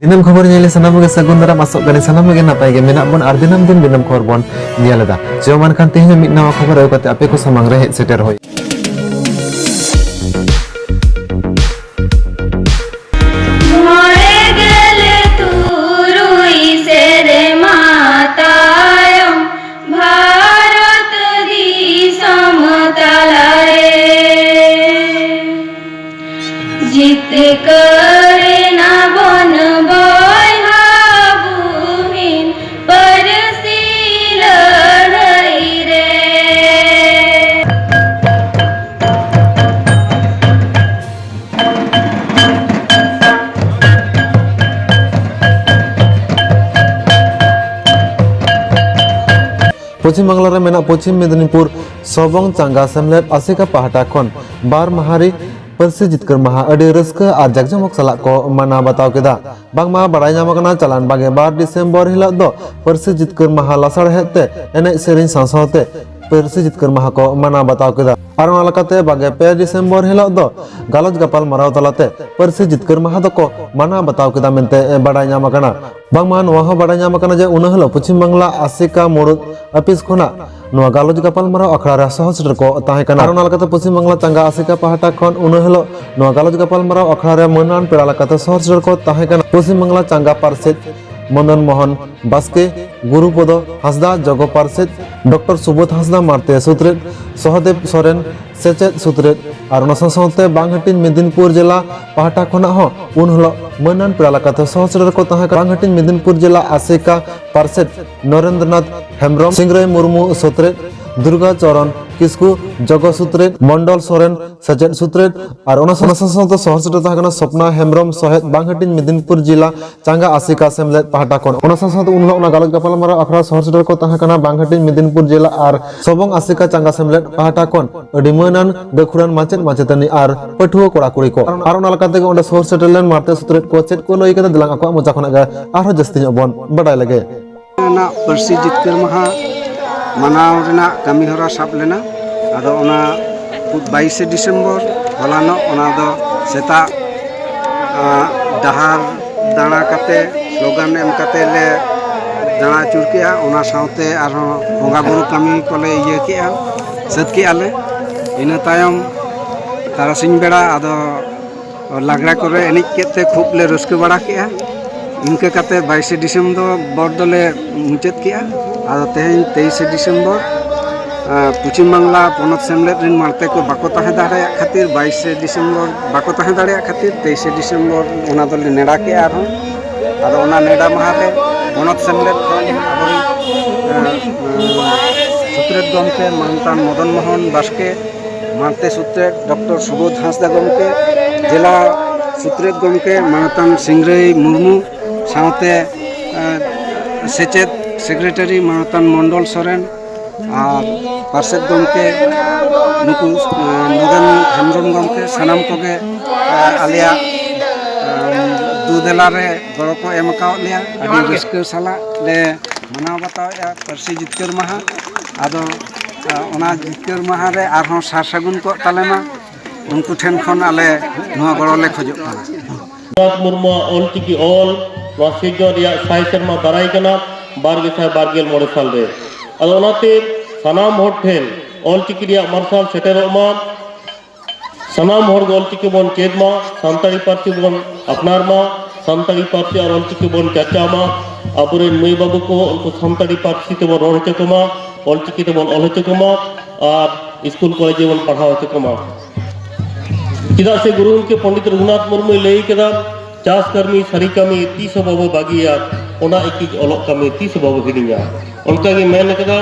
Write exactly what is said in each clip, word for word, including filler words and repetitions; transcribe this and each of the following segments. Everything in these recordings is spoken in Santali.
ᱫᱤᱱᱟᱹᱢ ᱠᱷᱚᱵᱚᱨ ᱧᱮᱞ ᱥᱟᱱᱟᱢ ᱜᱮ ᱥᱟᱹᱜᱩᱱ ᱫᱟᱨᱟᱢ, ᱟᱥᱚᱜ ᱠᱟᱹᱱᱟᱹᱧ ᱥᱟᱱᱟᱢ ᱜᱮ ᱱᱟᱯᱟᱭ ᱜᱮ ᱢᱮᱱᱟᱜ ᱵᱚᱱ ᱟᱨ ᱫᱤᱱᱟᱹᱢ ᱫᱤᱱ ᱫᱤᱱᱟᱹᱢ ᱠᱷᱚᱵᱚᱨ ᱵᱚᱱ ᱧᱮᱞ ᱮᱫᱟ᱾ ᱪᱚ ᱢᱟ ᱮᱱᱠᱷᱟᱱ ᱛᱮᱦᱮᱧ ᱦᱚᱸ ᱢᱤᱫ ᱱᱟᱣᱟ ᱠᱷᱚᱵᱚᱨ ᱟᱹᱜᱩ ᱠᱟᱛᱮ ᱟᱯᱮ ᱠᱚ ᱥᱟᱢᱟᱝ ᱨᱮ ᱦᱮᱡ ᱥᱮᱴᱮᱨ ᱦᱩᱭ᱾ ᱢᱚᱬᱮ ᱜᱮᱞ ᱛᱩᱨᱩᱭ ᱥᱮᱨᱢᱟ ᱛᱟᱭᱚᱢ ᱵᱷᱟᱨᱚᱛ ᱫᱤᱥᱚᱢ ᱛᱟᱞᱟᱨᱮ ᱡᱤᱛᱠᱟᱹᱨ ᱮᱱᱟᱵᱚᱱ ᱵᱚᱭᱦᱟ ᱵᱩᱦᱤᱱ ᱯᱟᱹᱨᱥᱤ ᱞᱟᱹᱲᱦᱟᱹᱭ ᱨᱮ᱾ ᱯᱚᱪᱷᱤᱢ ᱵᱟᱝᱞᱟ ᱨᱮ ᱢᱮᱱᱟᱜ ᱯᱚᱪᱷᱤᱢ ᱢᱮᱫᱤᱱᱤᱯᱩᱨ ᱥᱚᱵᱚᱝ ᱪᱟᱸᱜᱟ ᱥᱮᱢᱞᱮᱫ ᱟᱥᱮᱠᱟ ᱯᱟᱦᱴᱟ ᱠᱷᱚᱱ ᱵᱟᱨ ᱢᱟᱦᱟ ᱨᱮ ᱯᱟᱹᱨᱥᱤ ᱡᱤᱛᱠᱟᱹᱨ ᱢᱟᱦᱟ ᱟᱹᱰᱤ ᱨᱟᱹᱥᱠᱟᱹ ᱟᱨ ᱡᱟᱠᱡᱚᱢᱚᱠ ᱥᱟᱞᱟᱜ ᱠᱚ ᱢᱟᱱᱟᱣ ᱵᱟᱛᱟᱣ ᱠᱮᱫᱟ᱾ ᱵᱟᱝᱢᱟ ᱵᱟᱲᱟᱭ ᱧᱟᱢ ᱟᱠᱟᱱᱟ, ᱪᱟᱞᱟᱱ ᱵᱟᱜᱮ ᱵᱟᱨ ᱰᱤᱥᱮᱢᱵᱚᱨ ᱦᱤᱞᱳᱜ ᱫᱚ ᱯᱟᱹᱨᱥᱤ ᱡᱤᱛᱠᱟᱹᱨ ᱢᱟᱦᱟ ᱞᱟᱥᱟᱲᱦᱮᱫ ᱛᱮ ᱮᱱᱮᱡ ᱥᱮᱨᱮᱧ ᱥᱟᱶ ᱥᱟᱶᱛᱮ ᱯᱟᱹᱨᱥᱤ ᱡᱤᱛᱠᱟᱹᱨ ᱢᱟᱦᱟ ᱠᱚ ᱢᱟᱱᱟᱣ ᱵᱟᱛᱟᱣ ᱠᱮᱫᱟ᱾ ᱟᱨ ᱚᱱᱟ ᱞᱮᱠᱟᱛᱮ ᱵᱟᱜᱮ ᱯᱮ ᱰᱤᱥᱮᱢᱵᱚᱨ ᱦᱤᱞᱳᱜ ᱫᱚ ᱜᱟᱞᱚᱪ ᱜᱟᱯᱟᱞ ᱢᱟᱨᱟᱣ ᱛᱟᱞᱟᱛᱮ ᱯᱟᱹᱨᱥᱤ ᱡᱤᱛᱠᱟᱹᱨ ᱢᱟᱦᱟ ᱫᱚᱠᱚ ᱢᱟᱱᱟᱣ ᱵᱟᱛᱟᱣ ᱠᱮᱫᱟ ᱢᱮᱱᱛᱮ ᱵᱟᱰᱟᱭ ᱧᱟᱢ ᱟᱠᱟᱱᱟ᱾ ᱵᱟᱝᱢᱟ ᱱᱚᱣᱟ ᱦᱚᱸ ᱵᱟᱰᱟᱭ ᱧᱟᱢ ᱟᱠᱟᱱᱟ ᱡᱮ ᱩᱱᱟᱹ ᱦᱤᱞᱳᱜ ᱯᱚᱪᱷᱤᱢ ᱵᱟᱝᱞᱟ ᱟᱥᱮᱠᱟ ᱢᱩᱲᱩᱫ ᱟᱹᱯᱤᱥ ᱠᱷᱚᱱᱟᱜ ᱱᱚᱣᱟ ᱜᱟᱞᱚᱪ ᱜᱟᱯᱟᱞ ᱢᱟᱨᱟᱣ ᱟᱠᱷᱲᱟ ᱨᱮ ᱥᱚᱦᱚᱨ ᱥᱮᱴᱮᱨ ᱠᱚ ᱛᱟᱦᱮᱸ ᱠᱟᱱᱟ᱾ ᱟᱨ ᱚᱱᱟ ᱞᱮᱠᱟᱛᱮ ᱯᱚᱪᱷᱤᱢ ᱵᱟᱝᱞᱟ ᱪᱟᱸᱜᱟ ᱟᱥᱮᱠᱟ ᱯᱟᱦᱴᱟ ᱠᱷᱚᱱ ᱩᱱᱟᱹ ᱦᱤᱞᱳᱜ ᱱᱚᱣᱟ ᱜᱟᱞᱚᱪ ᱜᱟᱯᱟᱞ ᱢᱟᱨᱟᱣ ᱟᱠᱷᱲᱟ ᱨᱮ ᱢᱟᱹᱱᱟᱱ ᱯᱮᱲᱟ ᱞᱮᱠᱟᱛᱮ ᱥᱚᱦᱚᱨ ᱥᱮᱴᱮᱨ ᱠᱚ ᱛᱟᱦᱮᱸ ᱠᱟᱱᱟ ᱯᱚᱪᱷᱤᱢ ᱵᱟᱝᱞᱟ ᱪᱟᱸᱜᱟ ᱯᱟᱨᱥᱮᱛ ᱢᱚᱫᱚᱱ ᱢᱳᱦᱚᱱ ᱵᱟᱥᱠᱮ, ᱜᱩᱨᱩᱯᱚᱫᱚ ᱦᱟᱸᱥᱫᱟ ᱡᱚᱜᱚ ᱯᱟᱨᱥᱮᱛ, ᱰᱚᱠᱴᱚᱨ ᱥᱩᱵᱳᱫᱷ ᱦᱟᱸᱥᱫᱟ ᱢᱟᱨᱛᱮ ᱥᱩᱛᱨᱮᱛ, ᱥᱚᱦᱚᱫᱮᱵ ᱥᱚᱨᱮᱱ ᱥᱮᱪᱮᱫ ᱥᱩᱛᱨᱮᱛ, ᱟᱨ ᱚᱱᱟ ᱥᱟᱶ ᱥᱟᱶᱛᱮ ᱵᱟᱝ ᱦᱟᱹᱴᱤᱧ ᱢᱮᱫᱤᱱᱯᱩᱨ ᱡᱮᱞᱟ ᱯᱟᱦᱴᱟ ᱠᱷᱚᱱᱟᱜ ᱦᱚᱸ ᱩᱱ ᱦᱤᱞᱳᱜ ᱢᱟᱹᱱᱟᱱ ᱯᱮᱲᱟ ᱞᱮᱠᱟᱛᱮ ᱥᱚᱦᱚᱨ ᱥᱮᱴᱮᱨ ᱠᱚ ᱛᱟᱦᱮᱸ ᱠᱟᱱᱟ᱾ ᱵᱟᱝ ᱦᱟᱹᱴᱤᱧ ᱢᱮᱫᱤᱱᱯᱩᱨ ᱡᱮᱞᱟ ᱟᱥᱮᱠᱟ ᱯᱟᱨᱥᱮᱛ ᱱᱚᱨᱮᱱᱫᱨᱚᱱᱟᱛᱷ ᱦᱮᱢᱵᱨᱚᱢ, ᱥᱤᱝᱨᱟᱹᱭ ᱢᱩᱨᱢᱩ ᱥᱩᱛᱨᱮᱛ, ᱫᱩᱨᱜᱟ ᱪᱚᱨᱚᱱ ᱠᱤᱥᱠᱩ ᱡᱚᱜᱚ ᱥᱩᱛᱨᱮᱛ, ᱢᱚᱱᱰᱚᱞ ᱥᱚᱨᱮᱱ ᱥᱮᱪᱮᱫ ᱥᱩᱛᱨᱮᱛ, ᱟᱨ ᱚᱱᱟ ᱥᱟᱶ ᱥᱟᱶ ᱥᱟᱶᱛᱮ ᱥᱚᱦᱚᱨ ᱥᱮᱴᱮᱨ ᱛᱟᱦᱮᱸ ᱠᱟᱱᱟ ᱥᱚᱯᱱᱟ ᱦᱮᱢᱵᱨᱚᱢ ᱥᱚᱦᱮᱫ ᱵᱟᱝ ᱦᱟᱹᱴᱤᱧ ᱢᱮᱫᱤᱱᱯᱩᱨ ᱡᱮᱞᱟ ᱪᱟᱸᱜᱟ ᱟᱥᱮᱠᱟ ᱥᱮᱢᱞᱮᱫ ᱯᱟᱦᱴᱟ ᱠᱷᱚᱱ᱾ ᱚᱱᱟ ᱥᱟᱶ ᱥᱟᱶᱛᱮ ᱩᱱ ᱦᱤᱞᱳᱜ ᱚᱱᱟ ᱜᱟᱞᱚᱪ ᱜᱟᱯᱟᱞ ᱢᱟᱨᱟᱣ ᱟᱠᱷᱲᱟ ᱥᱚᱦᱚᱨ ᱥᱮᱴᱮᱨ ᱠᱚ ᱛᱟᱦᱮᱸ ᱠᱟᱱᱟ ᱵᱟᱝ ᱦᱟᱹᱴᱤᱧ ᱢᱮᱫᱤᱱᱯᱩᱨ ᱡᱮᱞᱟ ᱟᱨ ᱥᱚᱵᱚᱝ ᱟᱥᱮᱠᱟ ᱪᱟᱸᱜᱟ ᱥᱮᱢᱞᱮᱫ ᱯᱟᱦᱴᱟ ᱠᱷᱚᱱ ᱟᱹᱰᱤ ᱢᱟᱹᱱᱟᱱ ᱜᱟᱹᱠᱷᱩᱲᱟᱱ ᱢᱟᱪᱮᱫ ᱢᱟᱪᱮᱛᱟᱹᱱᱤ ᱟᱨ ᱯᱟᱹᱴᱷᱩᱣᱟᱹ ᱠᱚᱲᱟ ᱠᱩᱲᱤ ᱠᱚ᱾ ᱟᱨ ᱚᱱᱟ ᱞᱮᱠᱟ ᱛᱮᱜᱮ ᱚᱸᱰᱮ ᱥᱚᱦᱚᱨ ᱥᱮᱴᱮᱨ ᱞᱮᱱ ᱢᱟᱨᱛᱮ ᱥᱩᱛᱨᱮᱛ ᱠᱚ ᱪᱮᱫ ᱠᱚ ᱞᱟᱹᱭ ᱠᱟᱫᱟ, ᱫᱮᱞᱟᱝ ᱟᱠᱚᱣᱟᱜ ᱢᱚᱪᱟ ᱠᱷᱚᱱᱟᱜ ᱜᱮ ᱟᱨᱦᱚᱸ ᱡᱟᱹᱥᱛᱤ ᱧᱚᱜ ᱵᱚᱱ ᱵᱟᱰᱟᱭ ᱞᱮᱜᱮ᱾ ᱨᱮᱱᱟᱜ ᱯᱟᱹᱨᱥᱤ ᱡᱤᱛᱠᱟᱹᱨ ᱢᱟᱦᱟ ᱢᱟᱱᱟᱣ ᱨᱮᱱᱟᱜ ᱠᱟᱹᱢᱤ ᱦᱚᱨᱟ ᱥᱟᱵ ᱞᱮᱱᱟ᱾ ᱟᱫᱚ ᱚᱱᱟ ᱵᱟᱭᱤᱥᱮ ᱰᱤᱥᱮᱢᱵᱚᱨ ᱦᱚᱞᱟᱱᱚᱜ, ᱚᱱᱟ ᱫᱚ ᱥᱮᱛᱟᱜ, ᱟᱸ, ᱰᱟᱦᱟᱨ ᱫᱟᱬᱟ ᱠᱟᱛᱮ, ᱥᱞᱳᱜᱟᱱ ᱮᱢ ᱠᱟᱛᱮ ᱞᱮ ᱫᱟᱬᱟ ᱟᱹᱪᱩᱨ ᱠᱮᱜᱼᱟ᱾ ᱚᱱᱟ ᱥᱟᱶᱛᱮ ᱟᱨᱦᱚᱸ ᱵᱚᱸᱜᱟ ᱵᱩᱨᱩ ᱠᱟᱹᱢᱤ ᱠᱚᱞᱮ ᱤᱭᱟᱹ ᱠᱮᱜᱼᱟ, ᱥᱟᱹᱛ ᱠᱮᱜᱼᱟ ᱞᱮ᱾ ᱤᱱᱟᱹ ᱛᱟᱭᱚᱢ ᱛᱟᱨᱟᱥᱤᱧ ᱵᱮᱲᱟ ᱟᱫᱚ ᱞᱟᱜᱽᱲᱮ ᱠᱚᱨᱮ ᱮᱱᱮᱡ ᱠᱮᱫ ᱛᱮ ᱠᱷᱩᱵ ᱞᱮ ᱨᱟᱹᱥᱠᱟᱹ ᱵᱟᱲᱟ ᱠᱮᱜᱼᱟ᱾ ᱤᱱᱠᱟᱹ ᱠᱟᱛᱮ ᱵᱟᱭᱤᱥᱮ ᱰᱤᱥᱮᱢᱵᱚᱨ ᱫᱚᱞᱮ ᱢᱩᱪᱟᱹᱫ ᱠᱮᱜᱼᱟ᱾ ᱟᱫᱚ ᱛᱮᱦᱮᱧ ᱛᱮᱭᱤᱥᱮ ᱰᱤᱥᱮᱢᱵᱚᱨ, ᱟᱸ, ᱯᱚᱪᱷᱤᱢ ᱵᱟᱝᱞᱟ ᱯᱚᱱᱚᱛ ᱥᱮᱢᱞᱮᱫ ᱨᱮᱱ ᱢᱟᱲᱛᱮ ᱠᱚ ᱵᱟᱠᱚ ᱛᱟᱦᱮᱸ ᱫᱟᱲᱮᱭᱟᱜ ᱠᱷᱟᱹᱛᱤᱨ, ᱵᱟᱭᱤᱥᱮ ᱰᱤᱥᱮᱢᱵᱚᱨ ᱵᱟᱠᱚ ᱛᱟᱦᱮᱸ ᱫᱟᱲᱮᱭᱟᱜ ᱠᱷᱟᱹᱛᱤᱨ, ᱛᱮᱭᱤᱥᱮ ᱰᱤᱥᱮᱢᱵᱚᱨ ᱚᱱᱟ ᱫᱚᱞᱮ ᱱᱮᱰᱟ ᱠᱮᱜᱼᱟ ᱟᱨᱦᱚᱸ᱾ ᱟᱫᱚ ᱚᱱᱟ ᱱᱮᱰᱟ ᱢᱟᱦᱟ ᱨᱮ ᱯᱚᱱᱚᱛ ᱥᱮᱢᱞᱮᱫ ᱠᱷᱚᱱ ᱟᱵᱚᱨᱮᱱ, ᱟᱸ, ᱟᱸ, ᱥᱩᱛᱨᱮᱛ ᱜᱚᱢᱠᱮ ᱢᱟᱱᱚᱛᱟᱱ ᱢᱚᱫᱚᱱ ᱢᱳᱦᱚᱱ ᱵᱟᱥᱠᱮ, ᱢᱟᱲᱛᱮ ᱥᱩᱛᱨᱮᱛ ᱰᱚᱠᱴᱚᱨ ᱥᱩᱵᱳᱫᱷ ᱦᱟᱸᱥᱫᱟ ᱜᱚᱢᱠᱮ, ᱡᱮᱞᱟ ᱥᱩᱛᱨᱮᱛ ᱜᱚᱢᱠᱮ ᱢᱟᱱᱚᱛᱟᱱ ᱥᱤᱝᱨᱟᱹᱭ ᱢᱩᱨᱢᱩ, ᱥᱟᱶᱛᱮ, ᱮᱸ, ᱥᱮᱪᱮᱫ ᱥᱮᱠᱨᱮᱴᱟᱨᱤ ᱢᱟᱱᱚᱛᱟᱱ ᱢᱚᱱᱰᱚᱞ ᱥᱚᱨᱮᱱ ᱟᱨ ᱯᱟᱨᱥᱮᱛ ᱜᱚᱢᱠᱮ, ᱱᱩᱠᱩ, ᱮᱸ, ᱱᱚᱜᱮᱱ ᱦᱮᱢᱵᱨᱚᱢ ᱜᱚᱢᱠᱮ, ᱥᱟᱱᱟᱢ ᱠᱚᱜᱮ, ᱮᱸ, ᱟᱞᱮᱭᱟᱜ, ᱮᱸ, ᱫᱩ ᱫᱮᱞᱟ ᱨᱮ ᱜᱚᱲᱚ ᱠᱚ ᱮᱢ ᱟᱠᱟᱣᱟᱫ ᱞᱮᱭᱟ᱾ ᱟᱹᱰᱤ ᱨᱟᱹᱥᱠᱟᱹ ᱥᱟᱞᱟᱜ ᱞᱮ ᱢᱟᱱᱟᱣ ᱵᱟᱛᱟᱣᱮᱫᱼᱟ ᱯᱟᱹᱨᱥᱤ ᱡᱤᱛᱠᱟᱹᱨ ᱢᱟᱦᱟ᱾ ᱟᱫᱚ, ᱮᱸ, ᱚᱱᱟ ᱡᱤᱛᱠᱟᱹᱨ ᱢᱟᱦᱟ ᱨᱮ ᱟᱨᱦᱚᱸ ᱥᱟᱨ ᱥᱟᱹᱜᱩᱱ ᱠᱚᱜ ᱛᱟᱞᱮ ᱢᱟ, ᱩᱱᱠᱩ ᱴᱷᱮᱱ ᱠᱷᱚᱱ ᱟᱞᱮ ᱱᱚᱣᱟ ᱜᱚᱲᱚ ᱞᱮ ᱠᱷᱚᱡᱚᱜ ᱠᱟᱱᱟ᱾ ᱨᱚᱜᱷᱩᱱᱟᱛᱷ ᱢᱩᱨᱢᱩᱣᱟᱜ ᱚᱞᱪᱤᱠᱤ ᱚᱞ ᱱᱚᱣᱟ ᱥᱤᱨᱡᱚᱱ ᱨᱮᱭᱟᱜ ᱥᱟᱭ ᱥᱮᱨᱢᱟ ᱫᱟᱨᱟᱭ ᱠᱟᱱᱟ, ᱵᱟᱨ ᱜᱮᱥᱟᱭ ᱵᱟᱨ ᱜᱮᱞ ᱢᱚᱬᱮ ᱥᱟᱞ ᱨᱮ᱾ ᱟᱫᱚ ᱚᱱᱟᱛᱮ ᱥᱟᱱᱟᱢ ᱦᱚᱲ ᱴᱷᱮᱱ ᱚᱞᱪᱤᱠᱤ ᱨᱮᱭᱟᱜ ᱢᱟᱨᱥᱟᱞ ᱥᱮᱴᱮᱨᱚᱜ ᱢᱟ, ᱥᱟᱱᱟᱢ ᱦᱚᱲ ᱜᱮ ᱚᱞᱪᱤᱠᱤ ᱵᱚᱱ ᱪᱮᱫ ᱢᱟ, ᱥᱟᱱᱛᱟᱲᱤ ᱯᱟᱹᱨᱥᱤ ᱵᱚᱱ ᱟᱯᱱᱟᱨ ᱢᱟ, ᱥᱟᱱᱛᱟᱲᱤ ᱯᱟᱹᱨᱥᱤ ᱟᱨ ᱚᱞᱪᱤᱠᱤ ᱵᱚᱱ ᱪᱟᱨᱪᱟᱣ ᱢᱟ, ᱟᱵᱚᱨᱮᱱ ᱢᱟᱹᱭ ᱵᱟᱹᱵᱩ ᱠᱚ ᱩᱱᱠᱩ ᱥᱟᱱᱛᱟᱲᱤ ᱯᱟᱹᱨᱥᱤ ᱛᱮᱵᱚᱱ ᱨᱚᱲ ᱦᱚᱪᱚ ᱠᱚᱢᱟ, ᱚᱞᱪᱤᱠᱤ ᱛᱮᱵᱚᱱ ᱚᱞ ᱦᱚᱪᱚ ᱠᱚᱢᱟ ᱟᱨ ᱥᱠᱩᱞ ᱠᱚᱞᱮᱡᱽ ᱨᱮᱵᱚᱱ ᱯᱟᱲᱦᱟᱣ ᱦᱚᱪᱚ ᱠᱚᱢᱟ᱾ ᱪᱮᱫᱟᱜ ᱥᱮ ᱜᱩᱨᱩ ᱜᱚᱢᱠᱮ ᱯᱚᱱᱰᱤᱛ ᱨᱚᱜᱷᱩᱱᱟᱛᱷ ᱢᱩᱨᱢᱩᱭ ᱞᱟᱹᱭ ᱠᱮᱫᱟ, "ᱪᱟᱥ ᱠᱟᱹᱢᱤ ᱥᱟᱹᱨᱤ ᱠᱟᱹᱢᱤ ᱛᱤᱥ ᱦᱚᱸ ᱵᱟᱵᱚ ᱵᱟᱹᱜᱤᱭᱟ, ᱚᱱᱟ ᱤᱠᱤᱡ ᱚᱞᱚᱜ ᱠᱟᱹᱢᱤ ᱛᱤᱥ ᱦᱚᱸ ᱵᱟᱵᱚ ᱦᱤᱲᱤᱧᱟ᱾" ᱚᱱᱠᱟᱜᱮ ᱢᱮᱱ ᱠᱮᱫᱟ,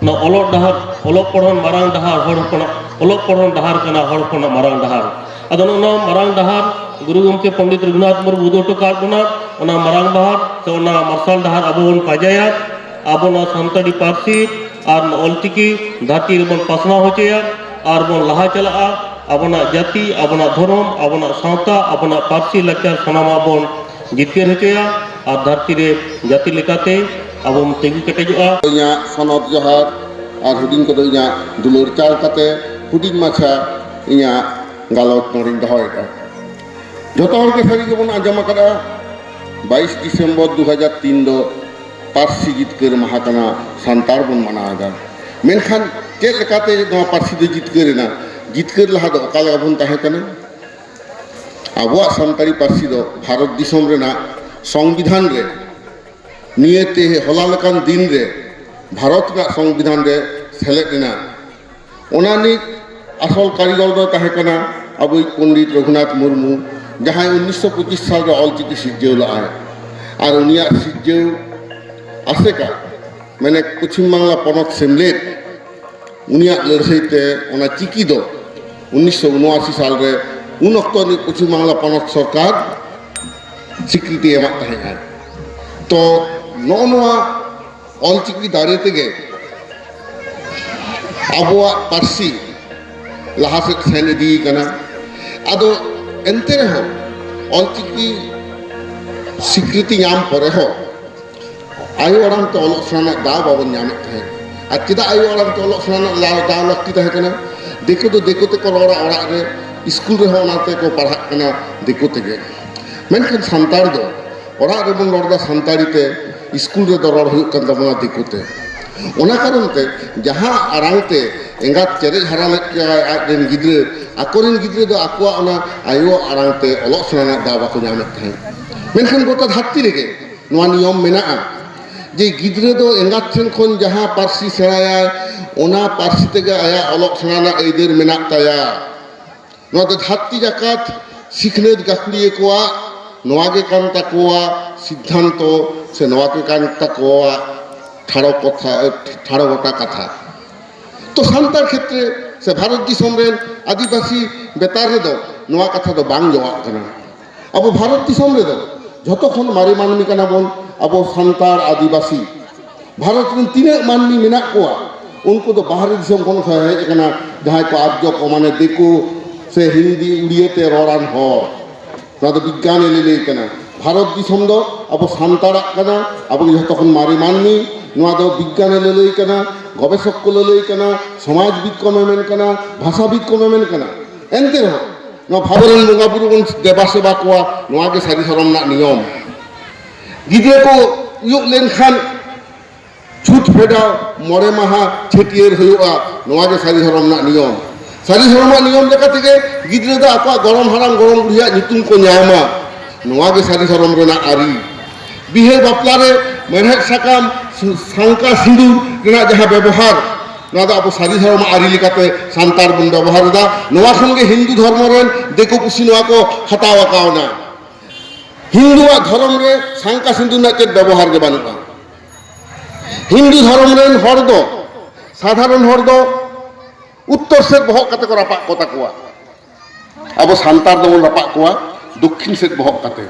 ᱱᱚᱣᱟ ᱚᱞᱚᱜ ᱰᱟᱦᱟᱨ, ᱚᱞᱚᱜ ᱯᱚᱲᱦᱚᱱ ᱢᱟᱨᱟᱝ ᱰᱟᱦᱟᱨ ᱦᱚᱲ ᱦᱚᱯᱚᱱᱟᱜ, ᱚᱞᱚᱜ ᱯᱚᱲᱦᱚᱱ ᱰᱟᱦᱟᱨ ᱠᱟᱱᱟ ᱦᱚᱲ ᱦᱚᱯᱚᱱᱟᱜ ᱢᱟᱨᱟᱝ ᱰᱟᱦᱟᱨ᱾ ᱟᱫᱚ ᱱᱚᱜᱼᱚ ᱱᱚᱣᱟ ᱢᱟᱨᱟᱝ ᱰᱟᱦᱟᱨ ᱜᱩᱨᱩ ᱜᱚᱢᱠᱮ ᱯᱚᱱᱰᱤᱛ ᱨᱚᱜᱷᱩᱱᱟᱛᱷ ᱢᱩᱨᱢᱩ ᱩᱫᱩᱜ ᱦᱚᱴᱚ ᱠᱟᱫ ᱵᱚᱱᱟ, ᱚᱱᱟ ᱢᱟᱨᱟᱝ ᱰᱟᱦᱟᱨ ᱥᱮ ᱚᱱᱟ ᱢᱟᱨᱥᱟᱞ ᱰᱟᱦᱟᱨ ᱟᱵᱚ ᱵᱚᱱ ᱯᱟᱸᱡᱟᱭᱟ᱾ ᱟᱵᱚ ᱱᱚᱣᱟ ᱥᱟᱱᱛᱟᱲᱤ ᱯᱟᱹᱨᱥᱤ ᱟᱨ ᱱᱚᱣᱟ ᱚᱞᱪᱤᱠᱤ ᱫᱷᱟᱹᱨᱛᱤ ᱨᱮᱵᱚᱱ ᱯᱟᱥᱱᱟᱣ ᱦᱚᱪᱚᱭᱟ ᱟᱨ ᱵᱚᱱ ᱞᱟᱦᱟ ᱪᱟᱞᱟᱜᱼᱟ᱾ ᱟᱵᱚᱱᱟᱜ ᱡᱟᱹᱛᱤ, ᱟᱵᱚᱱᱟᱜ ᱫᱷᱚᱨᱚᱢ, ᱟᱵᱚᱱᱟᱜ ᱥᱟᱶᱛᱟ, ᱟᱵᱚᱱᱟᱜ ᱯᱟᱹᱨᱥᱤ ᱞᱟᱠᱪᱟᱨ ᱥᱟᱱᱟᱢᱟᱜ ᱵᱚᱱ ᱡᱤᱛᱠᱟᱹᱨ ᱦᱚᱪᱚᱭᱟ ᱟᱨ ᱫᱷᱟᱹᱨᱛᱤ ᱨᱮ ᱡᱟᱹᱛᱤ ᱞᱮᱠᱟᱛᱮ ᱟᱵᱚ ᱵᱚᱱ ᱛᱤᱸᱜᱩ ᱠᱮᱴᱮᱡᱚᱜᱼᱟ᱾ ᱤᱧᱟᱹᱜ ᱥᱚᱱᱚᱛ ᱡᱚᱦᱟᱨ ᱟᱨ ᱦᱩᱰᱤᱧ ᱠᱚᱫᱚ ᱤᱧᱟᱹᱜ ᱫᱩᱞᱟᱹᱲ ᱪᱟᱞ ᱠᱟᱛᱮ ᱦᱩᱰᱤᱧ ᱢᱟᱪᱷᱟ ᱤᱧᱟᱹᱜ ᱜᱟᱞᱚᱪ ᱱᱚᱰᱮᱧ ᱫᱚᱦᱚᱭᱮᱫᱟ᱾ ᱡᱚᱛᱚ ᱦᱚᱲ ᱜᱮ ᱥᱟᱹᱨᱤ ᱜᱮᱵᱚᱱ ᱟᱸᱡᱚᱢ ᱟᱠᱟᱫᱟ, ᱵᱟᱭᱤᱥ ᱰᱤᱥᱮᱢᱵᱚᱨ ᱫᱩ ᱦᱟᱡᱟᱨ ᱛᱤᱱ ᱫᱚ ᱯᱟᱹᱨᱥᱤ ᱡᱤᱛᱠᱟᱹᱨ ᱢᱟᱦᱟ ᱠᱟᱱᱟ, ᱥᱟᱱᱛᱟᱲ ᱵᱚᱱ ᱢᱟᱱᱟᱣ ᱮᱫᱟ᱾ ᱢᱮᱱᱠᱷᱟᱱ ᱪᱮᱫ ᱞᱮᱠᱟᱛᱮ ᱱᱚᱣᱟ ᱯᱟᱹᱨᱥᱤ ᱫᱚ ᱡᱤᱛᱠᱟᱹᱨ ᱮᱱᱟ? ᱡᱤᱛᱠᱟᱹᱨ ᱞᱟᱦᱟ ᱫᱚ ᱚᱠᱟ ᱞᱮᱠᱟ ᱵᱚᱱ ᱛᱟᱦᱮᱸ ᱠᱟᱱᱟ? ᱟᱵᱚᱣᱟᱜ ᱥᱟᱱᱛᱟᱲᱤ ᱯᱟᱹᱨᱥᱤ ᱫᱚ ᱵᱷᱟᱨᱚᱛ ᱫᱤᱥᱚᱢ ᱨᱮᱱᱟᱜ ᱥᱚᱝᱵᱤᱫᱷᱟᱱ ᱨᱮ, ᱱᱤᱭᱟᱹ ᱛᱮ ᱦᱚᱞᱟ ᱞᱮᱠᱟᱱ ᱫᱤᱱ ᱨᱮ ᱵᱷᱟᱨᱚᱛ ᱨᱮᱱᱟᱜ ᱥᱚᱝᱵᱤᱫᱷᱟᱱ ᱨᱮ ᱥᱮᱞᱮᱫ ᱮᱱᱟ᱾ ᱚᱱᱟ ᱨᱤᱱᱤᱡ ᱟᱥᱚᱞ ᱠᱟᱹᱨᱤᱜᱚᱞ ᱫᱚᱭ ᱛᱟᱦᱮᱸ ᱠᱟᱱᱟ ᱟᱵᱚᱭᱤᱡ ᱯᱚᱱᱰᱤᱛ ᱨᱚᱜᱷᱩᱱᱟᱛᱷ ᱢᱩᱨᱢᱩ, ᱡᱟᱦᱟᱸᱭ ᱩᱱᱤᱥᱥᱚ ᱯᱚᱸᱪᱤᱥ ᱥᱟᱞ ᱨᱮ ᱚᱞᱪᱤᱠᱤ ᱥᱤᱨᱡᱟᱹᱣ ᱞᱟᱜᱼᱟᱭ᱾ ᱟᱨ ᱩᱱᱤᱭᱟᱜ ᱥᱤᱨᱡᱟᱹᱣ ᱟᱥᱮᱠᱟ, ᱢᱟᱱᱮ ᱯᱚᱪᱷᱤᱢ ᱵᱟᱝᱞᱟ ᱯᱚᱱᱚᱛ ᱥᱮᱢᱞᱮᱫ, ᱩᱱᱤᱭᱟᱜ ᱞᱟᱹᱲᱦᱟᱹᱭ ᱛᱮ ᱚᱱᱟ ᱪᱤᱠᱤ ᱫᱚ ᱩᱱᱤᱥᱥᱚ ᱩᱱᱚᱟᱥᱤ ᱥᱟᱞ ᱨᱮ ᱩᱱ ᱚᱠᱛᱚ ᱨᱤᱱᱤᱡ ᱯᱚᱪᱷᱤᱢ ᱵᱟᱝᱞᱟ ᱯᱚᱱᱚᱛ ᱥᱚᱨᱠᱟᱨ ᱥᱤᱠᱨᱤᱛᱤ ᱮᱢᱟᱫ ᱛᱟᱦᱮᱸᱫ᱾ ᱛᱚ ᱱᱚᱜᱼᱚ ᱱᱚᱣᱟ ᱚᱞᱪᱤᱠᱤ ᱫᱟᱲᱮ ᱛᱮᱜᱮ ᱟᱵᱚᱣᱟᱜ ᱯᱟᱹᱨᱥᱤ ᱞᱟᱦᱟ ᱥᱮᱫ ᱥᱮᱱ ᱤᱫᱤ ᱠᱟᱱᱟ᱾ ᱟᱫᱚ ᱮᱱᱛᱮ ᱨᱮᱦᱚᱸ ᱚᱞᱪᱤᱠᱤ ᱥᱤᱠᱨᱤᱛᱤ ᱧᱟᱢ ᱯᱚᱨᱮ ᱦᱚᱸ ᱟᱭᱳ ᱟᱲᱟᱝ ᱛᱮ ᱚᱞᱚᱜ ᱥᱮᱬᱟ ᱨᱮᱱᱟᱜ ᱫᱟᱣ ᱵᱟᱵᱚᱱ ᱧᱟᱢᱮᱫ ᱛᱟᱦᱮᱸᱫ᱾ ᱟᱨ ᱪᱮᱫᱟᱜ ᱟᱭᱳ ᱟᱲᱟᱝ ᱛᱮ ᱚᱞᱚᱜ ᱥᱮᱬᱟ ᱨᱮᱱᱟᱜ ᱫᱟᱣ, ᱫᱟᱣ ᱞᱟᱹᱠᱛᱤ ᱛᱟᱦᱮᱸ ᱠᱟᱱᱟ? ᱫᱤᱠᱩ ᱫᱚ ᱫᱤᱠᱩ ᱛᱮᱠᱚ ᱨᱚᱲᱟ ᱚᱲᱟᱜ ᱨᱮ, ᱥᱠᱩᱞ ᱨᱮᱦᱚᱸ ᱚᱱᱟ ᱛᱮᱠᱚ ᱯᱟᱲᱦᱟᱜ ᱠᱟᱱᱟ ᱫᱤᱠᱩ ᱛᱮᱜᱮ᱾ ᱢᱮᱱᱠᱷᱟᱱ ᱥᱟᱱᱛᱟᱲ ᱫᱚ ᱚᱲᱟᱜ ᱨᱮᱵᱚᱱ ᱨᱚᱲ ᱮᱫᱟ ᱥᱟᱱᱛᱟᱲᱤ ᱛᱮ, ᱥᱠᱩᱞ ᱨᱮᱫᱚ ᱨᱚᱲ ᱦᱩᱭᱩᱜ ᱠᱟᱱ ᱛᱟᱵᱚᱱᱟ ᱫᱤᱠᱩ ᱛᱮ᱾ ᱚᱱᱟ ᱠᱟᱨᱚᱱ ᱛᱮ ᱡᱟᱦᱟᱸ ᱟᱲᱟᱝ ᱛᱮ ᱮᱸᱜᱟᱛ ᱪᱮᱨᱮᱡ ᱦᱟᱨᱟ ᱞᱮᱫ ᱠᱚᱣᱟᱭ ᱟᱡ ᱨᱮᱱ ᱜᱤᱫᱽᱨᱟᱹ, ᱟᱠᱚᱨᱮᱱ ᱜᱤᱫᱽᱨᱟᱹ ᱫᱚ ᱟᱠᱚᱣᱟᱜ ᱚᱱᱟ ᱟᱭᱳ ᱟᱲᱟᱝ ᱛᱮ ᱚᱞᱚᱜ ᱥᱮᱬᱟ ᱨᱮᱱᱟᱜ ᱫᱟᱣ ᱵᱟᱠᱚ ᱧᱟᱢᱮᱫ ᱛᱟᱦᱮᱸᱫ᱾ ᱢᱮᱱᱠᱷᱟᱱ ᱜᱚᱴᱟ ᱫᱷᱟᱹᱨᱛᱤ ᱨᱮᱜᱮ ᱱᱚᱣᱟ ᱱᱤᱭᱚᱢ ᱢᱮᱱᱟᱜᱼᱟ ᱡᱮ ᱜᱤᱫᱽᱨᱟᱹ ᱫᱚ ᱮᱸᱜᱟᱛ ᱴᱷᱮᱱ ᱠᱷᱚᱱ ᱡᱟᱦᱟᱸ ᱯᱟᱹᱨᱥᱤ ᱥᱮᱬᱟᱭᱟᱭ, ᱚᱱᱟ ᱯᱟᱹᱨᱥᱤ ᱛᱮᱜᱮ ᱟᱭᱟᱜ ᱚᱞᱚᱜ ᱥᱮᱬᱟ ᱨᱮᱱᱟᱜ ᱟᱹᱭᱫᱟᱹᱨ ᱢᱮᱱᱟᱜ ᱛᱟᱭᱟ᱾ ᱱᱚᱣᱟ ᱫᱚ ᱫᱷᱟᱹᱨᱛᱤ ᱡᱟᱠᱟᱛ ᱥᱤᱠᱷᱱᱟᱹᱛ ᱜᱟᱹᱠᱷᱩᱲᱤᱭᱟᱹ ᱠᱚᱣᱟᱜ ᱱᱚᱣᱟ ᱜᱮ ᱠᱟᱱ ᱛᱟᱠᱚᱣᱟ ᱥᱤᱫᱽᱫᱷᱟᱱᱛᱚ, ᱥᱮ ᱱᱚᱣᱟ ᱜᱮ ᱠᱟᱱ ᱛᱟᱠᱚᱣᱟ ᱴᱷᱟᱲᱚ ᱠᱚᱛᱷᱟ, ᱴᱷᱟᱲᱚ ᱜᱚᱴᱟ ᱠᱟᱛᱷᱟ᱾ ᱛᱚ ᱥᱟᱱᱛᱟᱲ ᱠᱷᱮᱛᱨᱮ ᱥᱮ ᱵᱷᱟᱨᱚᱛ ᱫᱤᱥᱚᱢ ᱨᱮᱱ ᱟᱹᱫᱤᱵᱟᱹᱥᱤ ᱵᱮᱯᱟᱨ ᱨᱮᱫᱚ ᱱᱚᱣᱟ ᱠᱟᱛᱷᱟ ᱫᱚ ᱵᱟᱝ ᱡᱚᱣᱟᱜ ᱠᱟᱱᱟ᱾ ᱟᱵᱚ ᱵᱷᱟᱨᱚᱛ ᱫᱤᱥᱚᱢ ᱨᱮᱫᱚ ᱡᱷᱚᱛᱚ ᱠᱷᱚᱱ ᱢᱟᱨᱮ ᱢᱟᱹᱱᱢᱤ ᱠᱟᱱᱟ ᱵᱚᱱ ᱟᱵᱚ ᱥᱟᱱᱛᱟᱲ ᱟᱹᱫᱤᱵᱟᱹᱥᱤ᱾ ᱵᱷᱟᱨᱚᱛ ᱨᱮᱱ ᱛᱤᱱᱟᱹᱜ ᱢᱟᱹᱱᱢᱤ ᱢᱮᱱᱟᱜ ᱠᱚᱣᱟ, ᱩᱱᱠᱩ ᱫᱚ ᱵᱟᱦᱨᱮ ᱫᱤᱥᱚᱢ ᱠᱷᱚᱱ ᱠᱚ ᱦᱮᱡ ᱟᱠᱟᱱᱟ, ᱡᱟᱦᱟᱸᱭ ᱠᱚ ᱟᱨᱡᱚ ᱠᱚ, ᱢᱟᱱᱮ ᱫᱤᱠᱩ ᱥᱮ ᱦᱤᱱᱫᱤ ᱩᱲᱤᱭᱟᱹ ᱛᱮ ᱨᱚᱲᱟᱱ ᱦᱚᱲ᱾ ᱱᱚᱣᱟ ᱫᱚ ᱵᱤᱜᱽᱜᱟᱱᱮ ᱞᱟᱹᱞᱟᱹᱭ ᱠᱟᱱᱟ᱾ ᱵᱷᱟᱨᱚᱛ ᱫᱤᱥᱚᱢ ᱫᱚ ᱟᱵᱚ ᱥᱟᱱᱛᱟᱲᱟᱜ ᱠᱟᱱᱟ, ᱟᱵᱚ ᱜᱮ ᱡᱷᱚᱛᱚ ᱠᱷᱚᱱ ᱢᱟᱨᱮ ᱢᱟᱹᱱᱢᱤ᱾ ᱱᱚᱣᱟ ᱫᱚ ᱵᱤᱜᱽᱜᱟᱱᱮ ᱞᱟᱹᱞᱟᱹᱭ ᱠᱟᱱᱟ, ᱜᱚᱵᱮᱥᱚᱠ ᱠᱚ ᱞᱟᱹᱞᱟᱹᱭ ᱠᱟᱱᱟ, ᱥᱚᱢᱟᱡᱽᱵᱤᱫ ᱠᱚ ᱢᱮᱢᱮᱱ ᱠᱟᱱᱟ, ᱵᱷᱟᱥᱟᱵᱤᱫ ᱠᱚ ᱢᱮᱢᱮᱱ ᱠᱟᱱᱟ᱾ ᱮᱱᱛᱮ ᱨᱮᱦᱚᱸ ᱱᱚᱣᱟ ᱵᱷᱟᱨᱚᱛ ᱨᱮᱱ ᱵᱚᱸᱜᱟ ᱵᱩᱨᱩ ᱵᱚᱱ ᱫᱮᱵᱟ ᱥᱮᱵᱟ ᱠᱚᱣᱟ, ᱱᱚᱣᱟ ᱜᱮ ᱥᱟᱹᱨᱤ ᱫᱷᱚᱨᱚᱢ ᱨᱮᱱᱟᱜ ᱱᱤᱭᱚᱢ᱾ ᱜᱤᱫᱽᱨᱟᱹ ᱠᱚ ᱩᱭᱩᱜ ᱞᱮᱱᱠᱷᱟᱱ ᱪᱷᱩᱛ ᱯᱷᱮᱰᱟᱣ, ᱢᱚᱬᱮ ᱢᱟᱦᱟ ᱪᱷᱟᱹᱴᱭᱟᱹᱨ ᱦᱩᱭᱩᱜᱼᱟ᱾ ᱱᱚᱣᱟ ᱜᱮ ᱥᱟᱹᱨᱤ ᱫᱷᱚᱨᱚᱢ ᱨᱮᱱᱟᱜ ᱱᱤᱭᱚᱢ᱾ ᱥᱟᱹᱨᱤ ᱫᱷᱚᱨᱚᱢᱟᱜ ᱱᱤᱭᱚᱢ ᱞᱮᱠᱟ ᱛᱮᱜᱮ ᱜᱤᱫᱽᱨᱟᱹ ᱫᱚ ᱟᱠᱚᱣᱟᱜ ᱜᱚᱲᱚᱢ ᱦᱟᱲᱟᱢ ᱜᱚᱲᱚᱢ ᱵᱩᱲᱦᱤᱭᱟᱜ ᱧᱩᱛᱩᱢ ᱠᱚ ᱧᱟᱢᱟ᱾ ᱱᱚᱣᱟ ᱜᱮ ᱥᱟᱹᱨᱤ ᱫᱷᱚᱨᱚᱢ ᱨᱮᱱᱟᱜ ᱟᱹᱨᱤ᱾ ᱵᱤᱦᱟᱹ ᱵᱟᱯᱞᱟ ᱨᱮ ᱢᱮᱲᱦᱮᱫ ᱥᱟᱠᱟᱢ, ᱥᱩ- ᱥᱟᱝᱠᱟ ᱥᱤᱸᱫᱩᱨ ᱨᱮᱱᱟᱜ ᱡᱟᱦᱟᱸ ᱵᱮᱵᱚᱦᱟᱨ, ᱱᱚᱣᱟ ᱫᱚ ᱟᱵᱚ ᱥᱟᱹᱨᱤ ᱫᱷᱚᱨᱚᱢ ᱟᱹᱨᱤ ᱞᱮᱠᱟᱛᱮ ᱥᱟᱱᱛᱟᱲ ᱵᱚᱱ ᱵᱮᱵᱚᱦᱟᱨ ᱮᱫᱟ᱾ ᱱᱚᱣᱟ ᱠᱷᱚᱱ ᱜᱮ ᱦᱤᱱᱫᱩ ᱫᱷᱚᱨᱢᱚ ᱨᱮᱱ ᱫᱤᱠᱩ ᱯᱩᱥᱤ ᱱᱚᱣᱟ ᱠᱚ ᱦᱟᱛᱟᱣ ᱟᱠᱟᱣᱱᱟ᱾ ᱦᱤᱱᱫᱩᱣᱟᱜ ᱫᱷᱚᱨᱚᱢ ᱨᱮ ᱥᱟᱝᱠᱟ ᱥᱤᱸᱫᱩᱨ ᱨᱮᱱᱟᱜ ᱪᱮᱫ ᱵᱮᱵᱚᱦᱟᱨ ᱜᱮ ᱵᱟᱹᱱᱩᱜᱼᱟ᱾ ᱦᱤᱱᱫᱩ ᱫᱷᱚᱨᱚᱢ ᱨᱮᱱ ᱦᱚᱲ ᱫᱚ, ᱥᱟᱫᱷᱟᱨᱚᱱ ᱦᱚᱲ ᱫᱚ ᱩᱛᱛᱚᱨ ᱥᱮᱫ ᱵᱚᱦᱚᱜ ᱠᱟᱛᱮ ᱠᱚ ᱨᱟᱯᱟᱜ ᱠᱚ ᱛᱟᱠᱚᱣᱟ᱾ ᱟᱵᱚ ᱥᱟᱱᱛᱟᱲ ᱫᱚᱵᱚᱱ ᱨᱟᱯᱟᱜ ᱠᱚᱣᱟ ᱫᱚᱠᱠᱷᱤᱱ ᱥᱮᱫ ᱵᱚᱦᱚᱜ ᱠᱟᱛᱮ᱾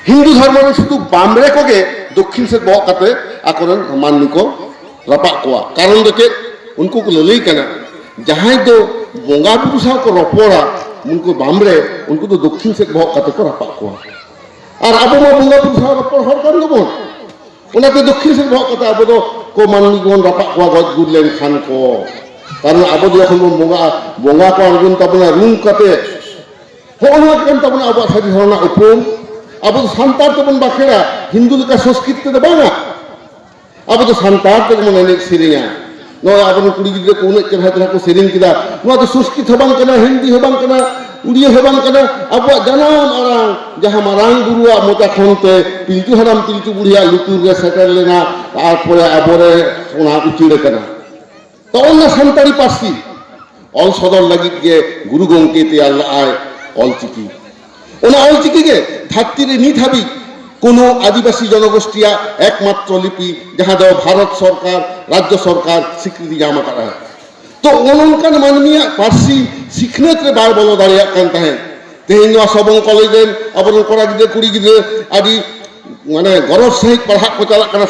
ᱦᱤᱱᱫᱩ ᱫᱷᱚᱨᱢᱚ ᱨᱮᱱ ᱥᱩᱫᱷᱩ ᱵᱟᱢᱲᱮ ᱠᱚᱜᱮ ᱫᱚᱠᱠᱷᱤᱱ ᱥᱮᱫ ᱵᱚᱦᱚᱜ ᱠᱟᱛᱮ ᱟᱠᱚᱨᱮᱱ ᱢᱟᱹᱱᱢᱤ ᱠᱚ ᱨᱟᱯᱟᱜ ᱠᱚᱣᱟ᱾ ᱠᱟᱨᱚᱱ ᱫᱚ ᱪᱮᱫ? ᱩᱱᱠᱩ ᱠᱚ ᱞᱟᱹᱞᱟᱹᱭ ᱠᱟᱱᱟ, ᱡᱟᱦᱟᱸᱭ ᱫᱚ ᱵᱚᱸᱜᱟ ᱵᱩᱨᱩ ᱥᱟᱶ ᱠᱚ ᱨᱚᱯᱚᱲᱟ, ᱩᱱᱠᱩ ᱵᱟᱢᱲᱮ, ᱩᱱᱠᱩ ᱫᱚ ᱫᱚᱠᱠᱷᱤᱱ ᱥᱮᱫ ᱵᱚᱦᱚᱜ ᱠᱟᱛᱮ ᱠᱚ ᱨᱟᱯᱟᱜ ᱠᱚᱣᱟ᱾ ᱟᱨ ᱟᱵᱚ ᱢᱟ ᱵᱚᱸᱜᱟ ᱵᱩᱨᱩ ᱥᱟᱶ ᱨᱚᱯᱚᱲ ᱦᱚᱲ ᱠᱟᱱ ᱜᱮᱵᱚᱱ᱾ ᱚᱱᱟᱛᱮ ᱫᱚᱠᱠᱷᱤᱱ ᱥᱮᱫ ᱵᱚᱦᱚᱜ ᱠᱟᱛᱮ ᱟᱵᱚ ᱫᱚ ᱠᱚ ᱢᱟᱹᱱᱢᱤ ᱵᱚᱱ ᱨᱟᱯᱟᱜ ᱠᱚᱣᱟ, ᱜᱚᱡ ᱜᱩᱨ ᱞᱮᱱᱠᱷᱟᱱ ᱠᱚ᱾ ᱠᱟᱨᱚᱱ ᱟᱵᱚ ᱫᱚ ᱡᱚᱠᱷᱚᱱ ᱵᱚᱱ ᱵᱚᱸᱜᱟᱜᱼᱟ, ᱵᱚᱸᱜᱟ ᱠᱚ ᱟᱬᱜᱚᱱ ᱛᱟᱵᱚᱱᱟ ᱨᱩᱢ ᱠᱟᱛᱮ᱾ ᱦᱚᱸᱜᱼᱚ ᱱᱚᱣᱟ ᱠᱟᱱ ᱛᱟᱵᱚᱱᱟ ᱟᱵᱚᱣᱟᱜ ᱥᱟᱹᱨᱤ ᱫᱷᱚᱨᱚᱢ ᱨᱮᱱᱟᱜ ᱩᱯᱨᱩᱢ᱾ ᱟᱵᱚ ᱫᱚ ᱥᱟᱱᱛᱟᱲ ᱛᱮᱵᱚᱱ ᱵᱟᱠᱷᱮᱲᱟ, ᱦᱤᱱᱫᱩ ᱞᱮᱠᱟ ᱥᱚᱝᱥᱠᱨᱤᱛ ᱛᱮᱫᱚ ᱵᱟᱝᱟ᱾ ᱟᱵᱚ ᱫᱚ ᱥᱟᱱᱛᱟᱲ ᱛᱮᱜᱮ ᱵᱚᱱ ᱮᱱᱮᱡ ᱥᱮᱨᱮᱧᱟ᱾ ᱱᱚᱜᱼᱚᱭ ᱟᱵᱚᱨᱮᱱ ᱠᱩᱲᱤ ᱜᱤᱫᱽᱨᱟᱹ ᱠᱚ ᱩᱱᱟᱹᱜ ᱪᱮᱦᱨᱟ ᱪᱮᱦᱨᱟ ᱠᱚ ᱥᱮᱨᱮᱧ ᱠᱮᱫᱟ᱾ ᱱᱚᱣᱟ ᱫᱚ ᱥᱚᱝᱥᱠᱨᱤᱛ ᱦᱚᱸ ᱵᱟᱝ ᱠᱟᱱᱟ, ᱦᱤᱱᱫᱤ ᱦᱚᱸ ᱵᱟᱝ ᱠᱟᱱᱟ, ᱩᱲᱤᱭᱟᱹ ᱦᱚᱸ ᱵᱟᱝ ᱠᱟᱱᱟ᱾ ᱟᱵᱚᱣᱟᱜ ᱡᱟᱱᱟᱢ ᱟᱲᱟᱝ, ᱡᱟᱦᱟᱸ ᱢᱟᱨᱟᱝ ᱵᱩᱨᱩᱣᱟᱜ ᱢᱚᱪᱟ ᱠᱷᱚᱱ ᱛᱮ ᱯᱤᱞᱪᱩ ᱦᱟᱲᱟᱢ ᱯᱤᱞᱪᱩ ᱵᱩᱲᱦᱤᱭᱟᱜ ᱞᱩᱛᱩᱨ ᱨᱮ ᱥᱮᱴᱮᱨ ᱞᱮᱱᱟ, ᱛᱟᱨᱯᱚᱨᱮ ᱟᱵᱚᱨᱮ ᱚᱱᱟ ᱩᱪᱟᱹᱲ ᱟᱠᱟᱱᱟ᱾ ᱛᱚ, ᱚᱱᱟ ᱥᱟᱱᱛᱟᱲᱤ ᱯᱟᱹᱨᱥᱤ ᱚᱞ ᱥᱚᱫᱚᱨ ᱞᱟᱹᱜᱤᱫ ᱜᱮ ᱜᱩᱨᱩ ᱜᱚᱢᱠᱮ ᱛᱮᱭᱟᱨ ᱞᱟᱜᱼᱟᱭ ᱚᱞᱪᱤᱠᱤ᱾ ᱚᱱᱟ ᱚᱞᱪᱤᱠᱤ ᱜᱮ ᱫᱷᱟᱹᱨᱛᱤ ᱨᱮ ᱱᱤᱛ ᱦᱟᱹᱵᱤᱡ ᱠᱳᱱᱳ ᱟᱹᱫᱤᱵᱟᱹᱥᱤ ᱡᱚᱱᱚᱜᱳᱥᱴᱤᱭᱟᱜ ᱮᱠᱢᱟᱛᱨᱚ ᱞᱤᱯᱤ, ᱡᱟᱦᱟᱸ ᱫᱚ ᱵᱷᱟᱨᱚᱛ ᱥᱚᱨᱠᱟᱨ, ᱨᱟᱡᱽᱡᱚ ᱥᱚᱨᱠᱟᱨ ᱥᱤᱠᱨᱤᱛᱤ ᱧᱟᱢ ᱟᱠᱟᱫᱼᱟ᱾ ᱛᱚ, ᱚᱱ ᱚᱱᱠᱟᱱ ᱢᱟᱹᱱᱢᱤᱭᱟᱜ ᱯᱟᱹᱨᱥᱤ ᱥᱤᱠᱷᱱᱟᱹᱛ ᱨᱮ ᱵᱟᱭ ᱵᱚᱞᱚ ᱫᱟᱲᱮᱭᱟᱜ ᱠᱟᱱ ᱛᱟᱦᱮᱸᱫ᱾ ᱛᱮᱦᱮᱧ ᱱᱚᱣᱟ ᱥᱚᱵᱚᱝ ᱠᱚᱞᱮᱡᱽ ᱨᱮᱱ ᱟᱵᱚᱨᱮᱱ ᱠᱚᱲᱟ ᱜᱤᱫᱽᱨᱟᱹ, ᱠᱩᱲᱤ ᱜᱤᱫᱽᱨᱟᱹ ᱟᱹᱰᱤ, ᱢᱟᱱᱮ, ᱜᱚᱨᱚᱵᱽ ᱥᱟᱺᱦᱤᱡ ᱯᱟᱲᱦᱟᱜ ᱠᱚ ᱪᱟᱞᱟᱜ ᱠᱟᱱᱟ᱾